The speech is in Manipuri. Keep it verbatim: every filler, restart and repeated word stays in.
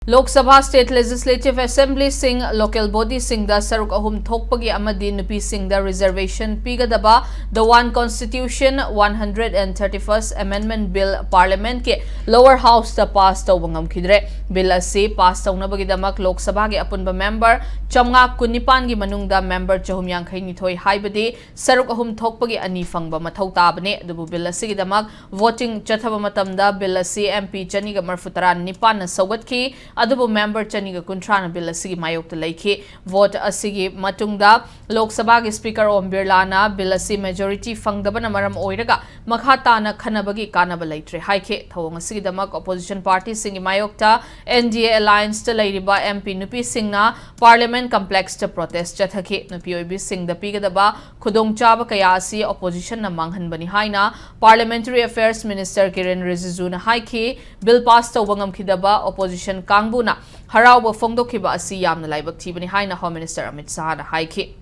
Lok Sabha, State Legislative Assemblyꯁꯤꯡ, local bodyꯁꯤꯡꯗ ꯁꯔꯨꯛ ꯑꯍꯨꯝ ꯊꯣꯛꯄꯒꯤ ꯑꯃꯗꯤ ꯅꯨꯄꯤꯁꯤꯡꯗ reservation ꯄꯤꯒꯗꯕ The One Constitution one hundred and thirty-first Amendment Bill Parliamentꯀꯤ lower houseꯇ pass ꯇꯧꯕ ꯉꯝꯈꯤꯗ꯭ꯔꯦ꯫ Bill ꯑꯁꯤ pass ꯇꯧꯅꯕꯒꯤꯗꯃꯛ ꯂꯣꯛ ꯁꯚꯥꯒꯤ ꯑꯄꯨꯟꯕ member ꯆꯥꯝꯃꯉꯥ ꯀꯨꯟꯅꯤꯄꯥꯟꯒꯤ ꯃꯅꯨꯡꯗ member ꯆꯍꯨꯝ ꯌꯥꯡꯈꯩ ꯅꯤꯊꯣꯏ, ꯍꯥꯏꯕꯗꯤ ꯁꯔꯨꯛ ꯑꯍꯨꯝ ꯊꯣꯛꯄꯒꯤ ꯑꯅꯤ ꯐꯪꯕ ꯃꯊꯧ ꯇꯥꯕꯅꯦ꯫ ꯑꯗꯨꯕꯨ bill ꯑꯁꯤꯒꯤꯗꯃꯛ voting ꯆꯠꯊꯕ ꯃꯇꯝꯗ bill ꯑꯁꯤ MP ꯆꯅꯤꯒ ꯃꯔꯤꯐꯨ ꯇꯔꯥ ꯅꯤꯄꯥꯟꯅ ꯁꯧꯒꯠꯈꯤ, ꯑꯗꯨꯕꯨ member ꯆꯅꯤꯒ ꯀꯨꯟꯊ꯭ꯔꯥꯅ bill ꯑꯁꯤꯒꯤ ꯃꯥꯌꯣꯛꯇ ꯂꯩꯈꯤ꯫ Vote ꯑꯁꯤꯒꯤ ꯃꯇꯨꯡꯗ ꯂꯣꯛ ꯁꯚꯥꯒꯤ Speaker ꯑꯣꯝ ꯕꯤꯔꯂꯥꯅ bill ꯑꯁꯤ majority ꯐꯪꯗꯕꯅ ꯃꯔꯝ ꯑꯣꯏꯔꯒ ꯃꯈꯥ ꯇꯥꯅ ꯈꯟꯅꯕꯒꯤ ꯀꯥꯟꯅꯕ ꯂꯩꯇ꯭ꯔꯦ ꯍꯥꯏꯈꯤ꯫ ꯊꯧꯑꯣꯡ ꯑꯁꯤꯒꯤꯗꯃꯛ opposition partyꯁꯤꯡꯒꯤ ꯃꯥꯌꯣꯛꯇ NDA allianceꯇ ꯂꯩꯔꯤꯕ MP ꯅꯨꯄꯤꯁꯤꯡꯅ Parliament complexꯇ protest ꯆꯠꯊꯈꯤ꯫ ꯅꯨꯄꯤ ꯑꯣꯏꯕꯤꯁꯤꯡꯗ ꯄꯤꯒꯗꯕ ꯈꯨꯗꯣꯡꯆꯥꯕ ꯀꯌꯥ ꯑꯁꯤ oppositionꯅ ꯃꯥꯡꯍꯟꯕꯅꯤ ꯍꯥꯏꯅ Parliamentary Affairs Minister ꯀꯤꯔꯦꯟ ꯔꯤꯖꯤꯖꯨꯅ ꯍꯥꯏꯈꯤ꯫ Bill pass ꯇꯧꯕ ꯉꯝꯈꯤꯗꯕ opposition ꯀꯥꯡꯕꯨꯅ ꯍꯔꯥꯎꯕ ꯐꯣꯡꯗꯣꯛꯈꯤꯕ ꯑꯁꯤ ꯌꯥꯝꯅ ꯂꯥꯏꯕꯛ ꯊꯤꯕꯅꯤ ꯍꯥꯏꯅ Home Minister ꯑꯃꯤꯠ ꯁꯥꯍꯅ ꯍꯥꯏꯈꯤ꯫